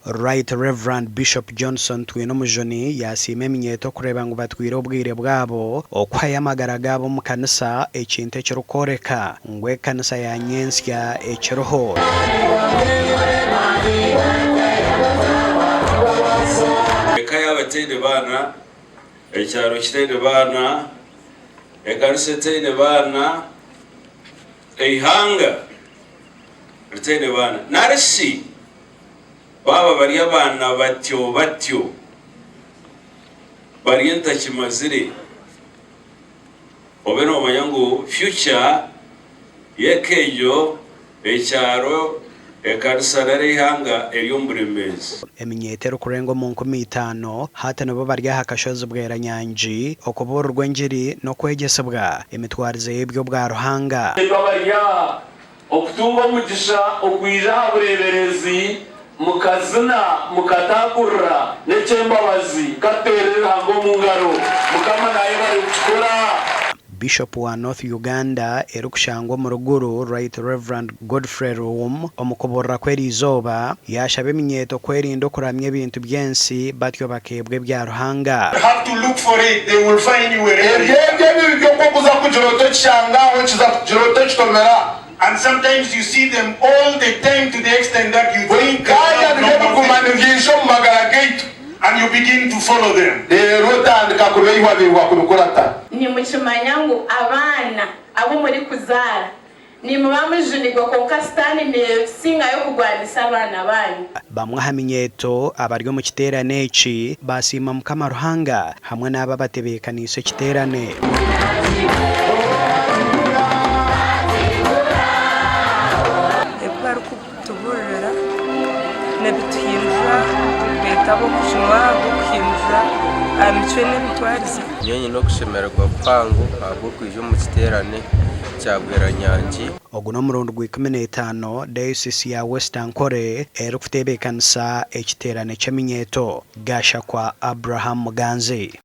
Right Rev. Bishop Johnson Twinomujuni yaasiima eminyeeto kureeba ngu batwire obwire bwabo okuhayo amagara gaabo omu kanisa ekintu ekirikworeka ngu ekanisa ya nyentsya ekiriho. Eka yaaba etaine baana, ekyaro kitaine baana, ekanisa etaine baana, eihanga ritaine baana, nari shi baaba bari abaana batyo batyo, bari entakimazire, obe noomanya ngu future y'eka egyo, ekyaro, ekanisa nari eihanga eri omu buremeezi. Eminyeeto erikurenga omu 5,000 hati nibo bari aha kashozi Bweranyangi okubuurirwa engiri n'okwegyesibwa emitwarize y'eby'obwa Ruhanga. Itwe abari aha okutunga omugisha okwija aha bureeberezi mukazina mukataagurira n'eky'embabazi ka tuteerere Ruhanga omu ngaro. Mukama naayebare kukikora. Bishop wa North Uganda erikushangwa omuri Gulu, Right Rev. Godfrey Luwum omu kubuurira kw'eriizooba yaashaba eminyeeto kwerinda okuramya ebintu by'ensi batyo bakeebwa ebya Ruhanga. Have to look for it, they will find you wherever you Ebyo ebyo ebibi byonka okuza kugira oti okishanga aho okiza kugira oti okitomera. And sometimes you see them all the time to the extent that you Buri think they kaanya have nibyo normal biguma things nibyija omu magara gaitu. and you begin to follow them. Reero otandika kubeihwabeihwa kubikurata. Nimukimanya ngu abaana abu murikuzaara nimuba mujunirwe, kwonka Sitaane neesingayo kurwanisa abaana baanyu. Bamwe aha minyeeto abari omu kiteerane eki baasiima Mukama Ruhanga hamwe n'abo abatebeekaniise ekiteerane. Ebi barikutubuurira nibituhindura baitu ab'okujunwa ab'okuhindura aha micwe n'emitwarize. Nyowe nyine okushemererwa kuhango ahabw'okwija omu kiteerane kya Bweranyangi. Ogu n'omurundi gwa 15 Dayosisi ya West Ankole erikuteebekanisa ekiteerane ky'eminyeeto. Gashakwa Abraham Muganzi.